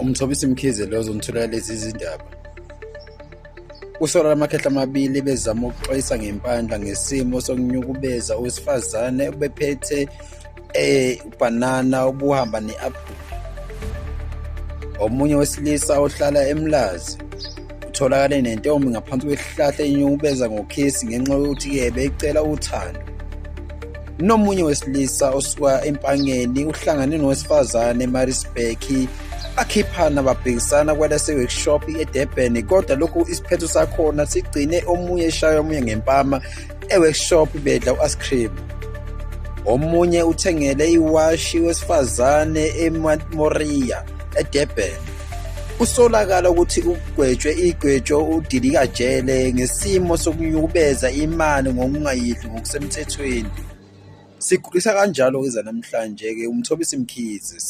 UMthobisi Mkhize lo ozonithulela lezi zindaba. Kusolwa amakhehla amabili bezama ukuxwayisa ngempandla ngesimo sokunyukubeza owesifazane ubephethe ubhanana obuhamba ne-aphula. Omunye wesilisa ohlala eMlazi utholakale nentombi ngaphansi kwesihlahla enyukubeza ngokhisi ngenxa yokuthi-ke beyicela uthando. Nomunye wesilisa osuka eMpangeni uhlangane nowesifazane eMaritzburg bakhiphana babhekisana kwelase-workshop eDurban, kodwa lokhu isiphetho sakhona sigcine omunye eshaya omunye ngempama e-workshop bedla u-ice cream. Omunye uthengele iwashi wesifazane eMoria eDurban. Kusolakala ukuthi ugwetshwe igwetsho udilikajele ngesimo sokunyukubeza imali ngokungayidli ngokusemthethweni. Sigulisa kanjalo-ke ezanamhlanje-ke uMthobisi Mkhize.